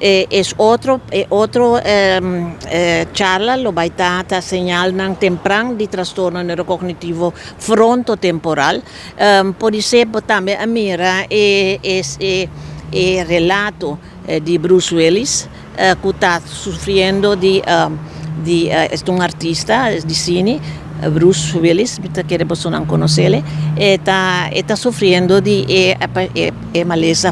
E otro charla lo bai ta señalnan tempran di trastorno neurocognitivo frontotemporal. Por ehempel, tambe a mira e relato di Bruce Willis, ku ta sufriendo di e un artista di sine, Bruce Willis, ku boso konosé, ta sufriendo di e malesa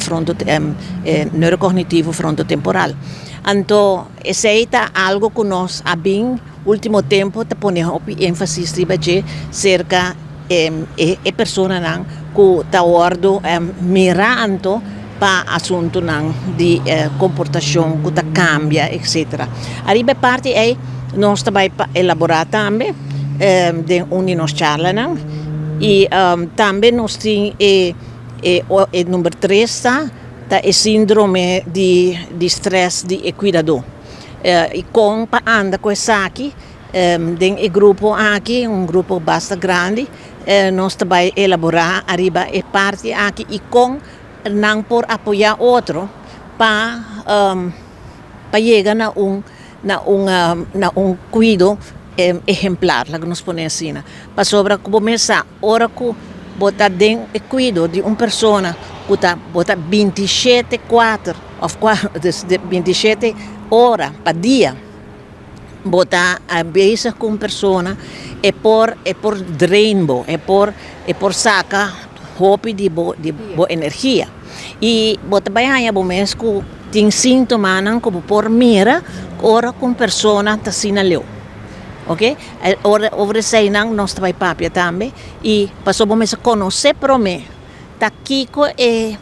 neurocognitivo frontotemporal. Anto, esei ta algu ku nos a bin último tempu ta pone énfasis riba dje serka e personanan ku ta wòrdu mirando pa asuntunan di komportashon ku ta kambia, etc. Ariba e parti ei nos tambe ta elaborá tambe den un di nos charlanan i tambe nos tin e number 3 ta e síndrome di strès di e kuidadó. I kon pa anda ku esaki den e grupo aki, un grupo basta grandi, nos tambe ta elaborá ariba e parti aki i kon nan por apoyá otro pa yega na un kuido ehemplar, laga nos pone asina. Pasobra kuminsá, ora ku bo ta den e kuido di un persona ku ta bo ta 27 4 òf 27 ora pa dia, bo ta bezig ku un persona, e por drain bo, e por saka hopi di bo energia. I bo ta bai haña bo mes ku tin síntomanan ku por mira ora ku un persona ta asina leu. Ok? Ora over eseinan nos ta bai papia tambe i paso bo mester konosé promé ta kiko e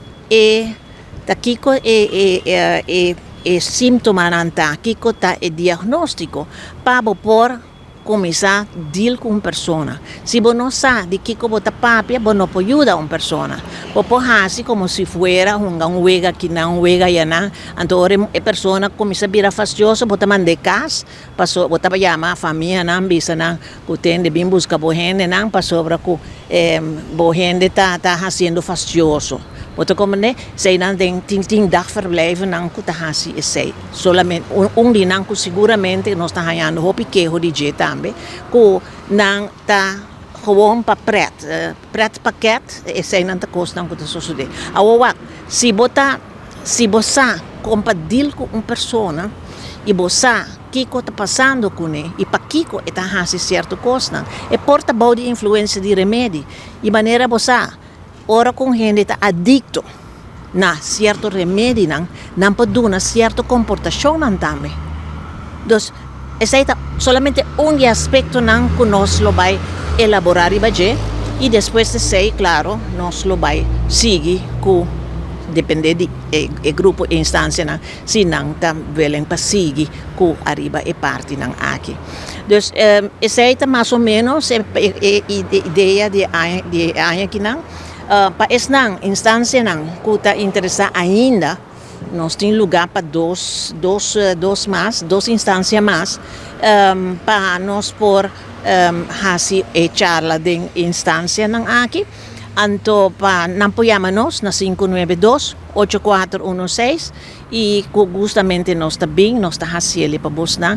síntomanan ta, kiko ta e diagnóstiko pa bo por kuminsá deal ku un persona. Si bo no sa di kiko bo ta papia, bo no por yuda un persona. Bo por hasi komo si fuera un wega akinan, un wega ayanan. Anto ora e persona kuminsá bira fastioso, bo ta mand'é kas, paso bo ta yama famianan, bisa nan ku tende bin buska bo hendenan pasobra ku bo hende ta hasiendo fastioso. Bo ta komprendé? Eseinan den tin dagverblijfnan ku ta hasi esei. Solamente un di nan ku seguramente nos ta hañando hopi keho di dje tambe, ku nan ta gewoon pa pretpakket, eseinan ta kosnan ku ta sosodé. Awor wak, si bo sa kon pa deal ku un persona i bo sa kiko ta pasando kuné i pakiko e ta hasi sierto kosnan, e por ta bou di influensia di remedi. I manera bo sa, ora ku hende ta adikto na sierto remedinan, nan por duna sierto komportashonnan tambe. Dus, esei ta solamente un di aspektonan ku nos lo bai elaborá riba dje i despues di esei, klaro, nos lo bai sigui ku dependé di e grupo e instansianan si nan ta willing pa sigui ku ariba e partinan aki. Dus esei ta mas o ménos e idea di aña akinan. Pa esnan instansianan ku ta interesá ainda, nos tin lugá pa dos mas, dos instansia mas, pa nos por hasi e charla den instansianan aki. Anto pa nan por yama nos na 592 8416 i ku gustamente nos ta bin, nos ta hasié pa bosnan.